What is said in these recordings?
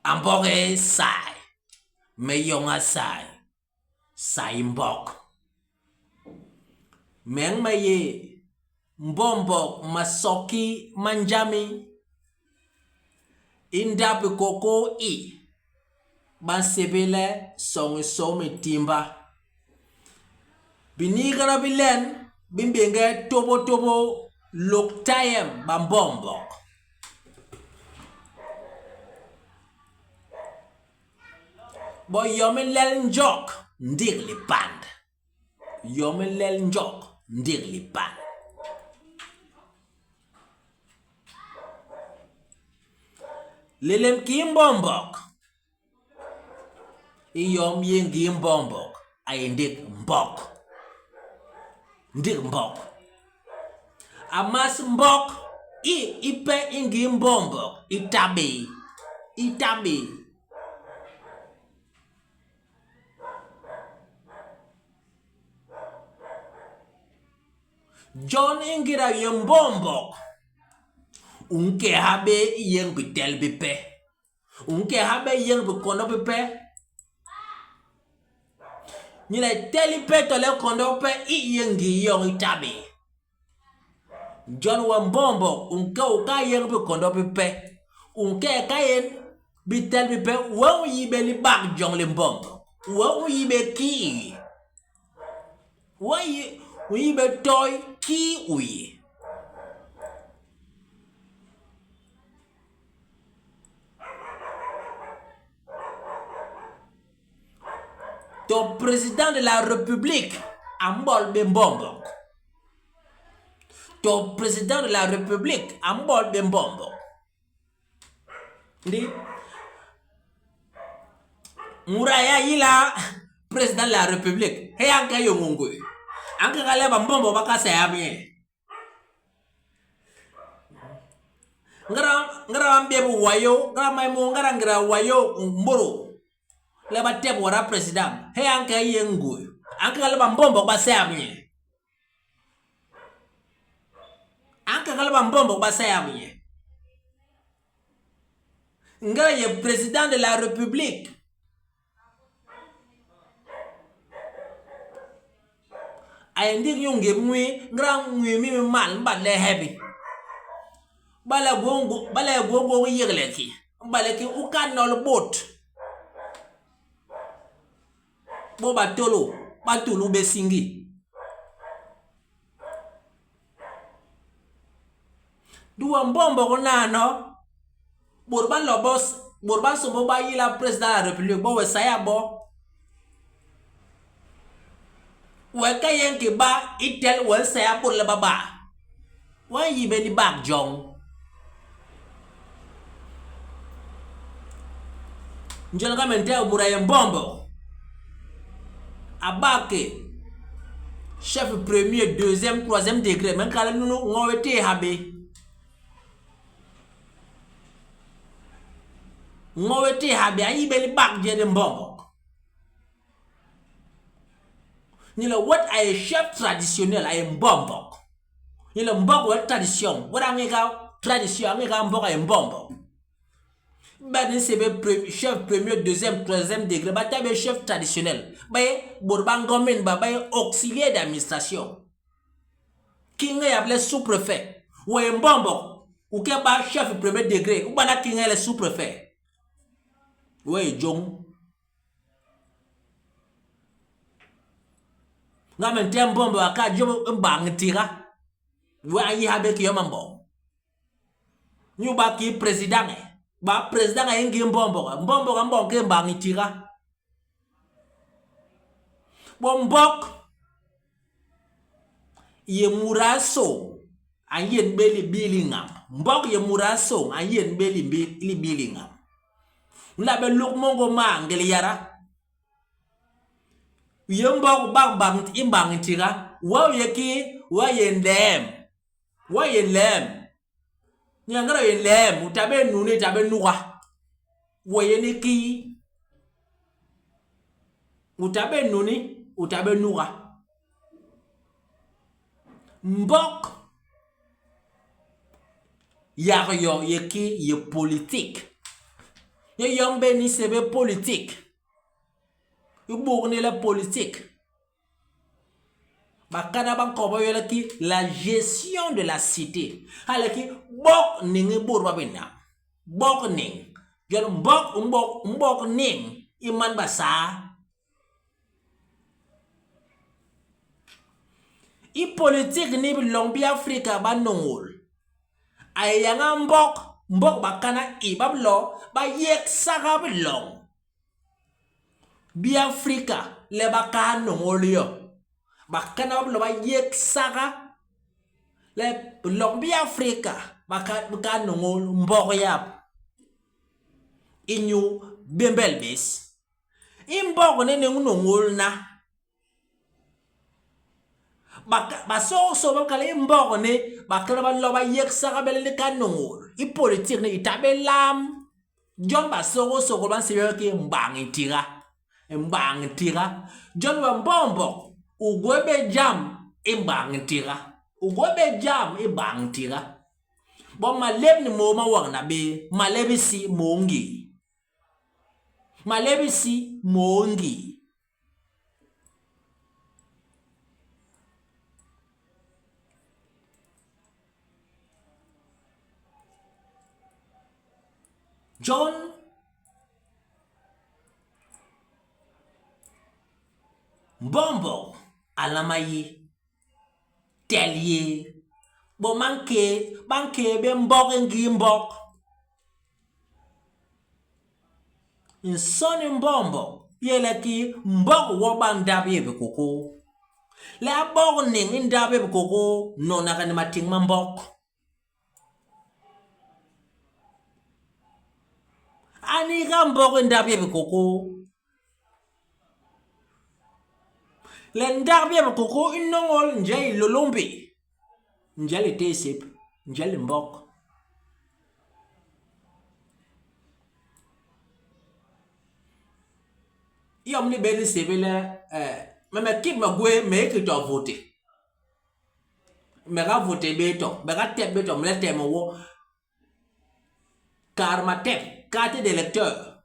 A mbok e sai, me yoña sai, sai mbok. Meñ me yé mbombok masoki ma njami i ndap i kôkôô i ba nsébél le soñ i sôñ i timba. Biniigana bi len bi mbéñge tôbôtôbô lôk tayem ba mbombok. Bo yom i lel njok ndik lipand. Yom i lel njok ndik lipand. Lelem kii mbombok, i yom yé ngii mbombok a yé ndik mbok, ndik mbok. A mas mbok i ipe i ngii mbombok i ta bé, i ta bé. Jon i ngéda u yé mbombok, u nke ha bé i yéñ bitel bipe, u nke ha bé i yéñ bikondo bipe. Ni le tel ipe tole kondo ipe i i yé ngii yoñ i ta bé. Jon we mbombok u nke u ka yéñ bikondo bipe, u nke ka yéñ bitel bipe, we u yi bé libak joñ li mbombok, we u yi bé kii i yé. We u yi bé toi kii u yé. To président de la république a mbol bé mbombok. To président de la république a mbol bé mbombok. Ndi mut a yé a yila président de la république he a nke yoñ ngui, a nke le bambombok ba ka sayap nye. Ngéda ba mbép wayô, ngéda mayi moo, ngéda ngéda wayô mbôdô le ba tep wada président, he a nke yéñ ngui, a nke le bambombok ba sayap nye. A nke le bambombok ba sayap nye. Ngéda yé président de la république. A yé ndik inyu ngim nwii, ngéda nwii mi mi mal, mbat le hebi. Bale bale gwé ngôñ i yégle ki, bale ki u ka nol bôt, bôt ba tôlô, ba tulu bé siñgi. Ndi we mbombok nano, bôt ba nlo bo, bôt ba nsômbôl ba yila président de la république bo we sayap bo. We ka yéñ ki ba i tel we nsayap bôt le ba ba, we nyi bé libak joñ. Njel ka me ntehe mut a yé mbombok, a bak ki chef premier, deuxième, troisième degré, me nkal le nunu ño wé téé ha bé. Ño wé téé ha bé, a nyi bé libak jé li mbombok. Ni le wet a yé chef traditionnel, a yé mbombok. Ni le mbok wé tradition, wet a ñéga tradition, a ñéga mbok a yé mbombok. Ba di nsébél chef premier, deuxième, troisième degré, ba ta bé chef traditionnel. Ba yé bôt ba ngomin ba ba yé auxiliaire d'administration. Kiñe yap le sous-préfet. We mbombok, u ke ba chef premier degré, u bana kiñe le sous-préfet. We jôñ. Nga me ntehe mbombok a ka jôp i mbañ ntiga, we a nyi ha bé kii yom a mboñ. Inyu ba kii président e, ba président a yé ngii mbombok, mbombok a mboñ kii mbañ i tiga. Bo mbok i yé mut a nsôñ a nyén bé libii li ñamb. Mbok i yé mut a nsôñ a nyén bé libii li ñamb. U nla bé luk môñgô maa ngélé yada. U yé mbok u bak i mbañ i ntiga, wee u yé kii? Wee u yé nleem. Wee u yé nleem. Ngéda u yé nleem, u ta bé nuni, u ta bé nuga. Wee u yé ni kii? U ta bé nuni, u ta bé nuga. Mbok yak yo yé kii? Yé politik. Nye yom bé ni sébél politik. I buk ni le politik. Bakana ba nkoba yo le ki la gestion de la cité. Hala ki bok niñ i bôt ba binam. Bok niñ. Jon mbok mbok mbok niñ i man Basaa. I politik ni biloñ bi Afrika ba nôñôl, a yé yañga mbok, mbok bakana i ba bi lo ba yégsaga biloñ bi Afrika le ba kahal nôñôl yo. Bakana ba bi lo ba yégsaga le biloñ bi Afrika ba kahal nôñôl mbok yap inyu bémbél bés. I mbok ni ni nôñôlna, basôgôsôgô ba nkal le i mbok ni bakana ba nlo ba yégsaga bé le ni ka nôñôl. I politik ni i ta bé lam. Jon basôgôsôgô ba nsébél ki mbañ i ntiga, mbañ i ntiga. Jon we mbombok u gwé bé jam i mbañ i ntiga, u gwé bé jam i mbañ i ntiga. Bo malép ni môô ma wagna bé, malép isi, môô ngii. Malép isi, môô ngii. Jon mbombog a nlama yi tel yé. Bo mankéé ba nke bé mbok i ngii mbok. Nson i mbombog i yé le ki mbok wo ba ndap yé bikukuu. Le a bok niñ i ndap yé bikukuu noñnaga ni matiñ ma mbok. A niiga mbok i ndap yé bikukuu. Le ndap yé bikukuu i nôñôl njel i Hilôlômbi, njel i téé sép, njel i mbok. I yom ni bé ni sébél le me me kit me gwé me yé ki to vote. Me ga vote bé to, me ga tep bé to, me le tep wo. Kar ma tep, carte d'électeur.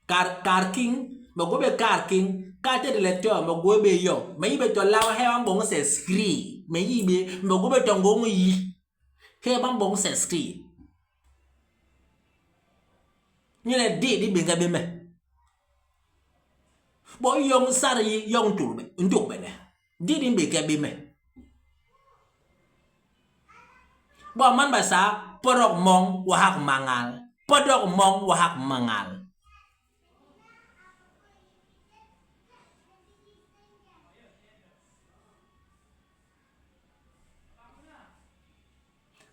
Kar kar king, me gwé bé kar king, carte d'électeur me gwé bé yo. Me yi bé to laa hee ba mboñ s'inscrire. Me yi bé, me gwé bé to ngôñ i yi. Hee ba mboñ s'inscrire. Ni le di di béñge bé me. Bo yoñ sar yi yoñ ntul ntukbene. Di di mbéñge bé me. Bo man Basaa podok moñ wahak mangal. Podok moñ wahak mangal.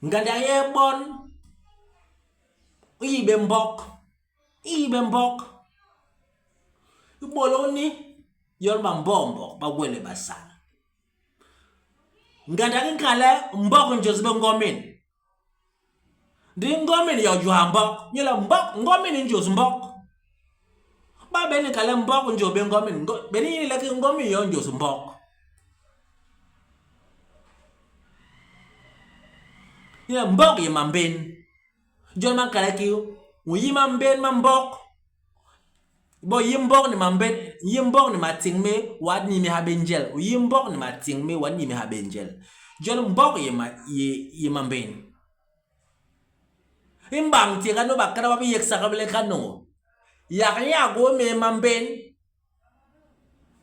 Ngandak yé bon i yi bé mbok, i yi bé mbok. I bôlô ni yon ba mbombok ba gwé le ba sal. Ngandak i nkal le mbok i njôs bé ngomin. Ndi ngomin yo jôha mbok, nyo le mbok ngomin i njôs mbok. Ba bé ni nkal le mbok i njôs bé ngomin, bé ni yi le ki ngomin yo njôs mbok. Nyo le mbok i yé mambén. Jon ba nkal le ki u yi mambén ma mbok, bo yi mbok ni mambén, yi mbok ni matiñ mé w'a nimil ha bé njel, u yi mbok ni matiñ mé w'a nimil ha bé njel. Jon mbok i yé mambén. I mbañ ntiga nu bakana ba bi yégsaga bé le ka nôñôl, yak nye a gwé mé mambén,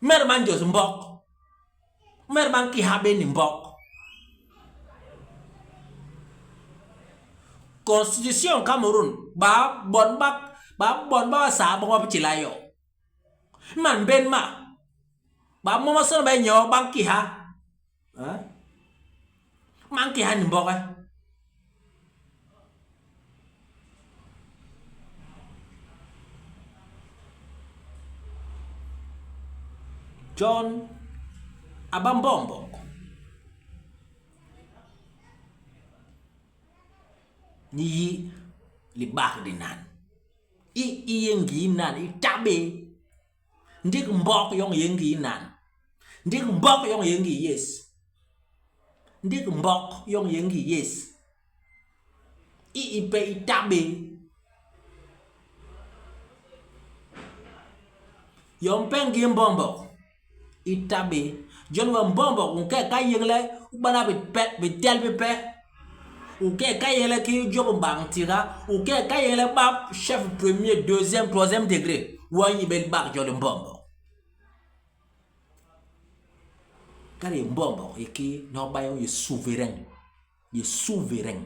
Mer ba njôs mbok, mer ba nkiha bé ni mbok. Constitution Cameroun ba bon ba ba bon ba Basaa bon ba bi tila yo. I mambén ma, ba momasôna ba yé nyoo ba nkiha, ma nkiha ni mbok. Jon a ba mbombok. Ni yi libak li nan i i yé ngii nan i ta bé. Ndik mbok yoñ i yé ngii nan. Ndik mbok yoñ i yé ngii yés. Ndik mbok yoñ i yé ngii yés. I ipe i ta bé. Yom pe ngi mbombok i ta bé. Jon we mbombok u nke ka yéñ le u bana bitel bipe, u ke ka yéñ le ki u jôp mbañ ntiga, u ke ka yéñ le ba chef premier, deuxième, troisième degré, we u nyi bé libak joñ li mbombok. Kadi mbombok i ki nok ba yoñ i souverain, i souverain.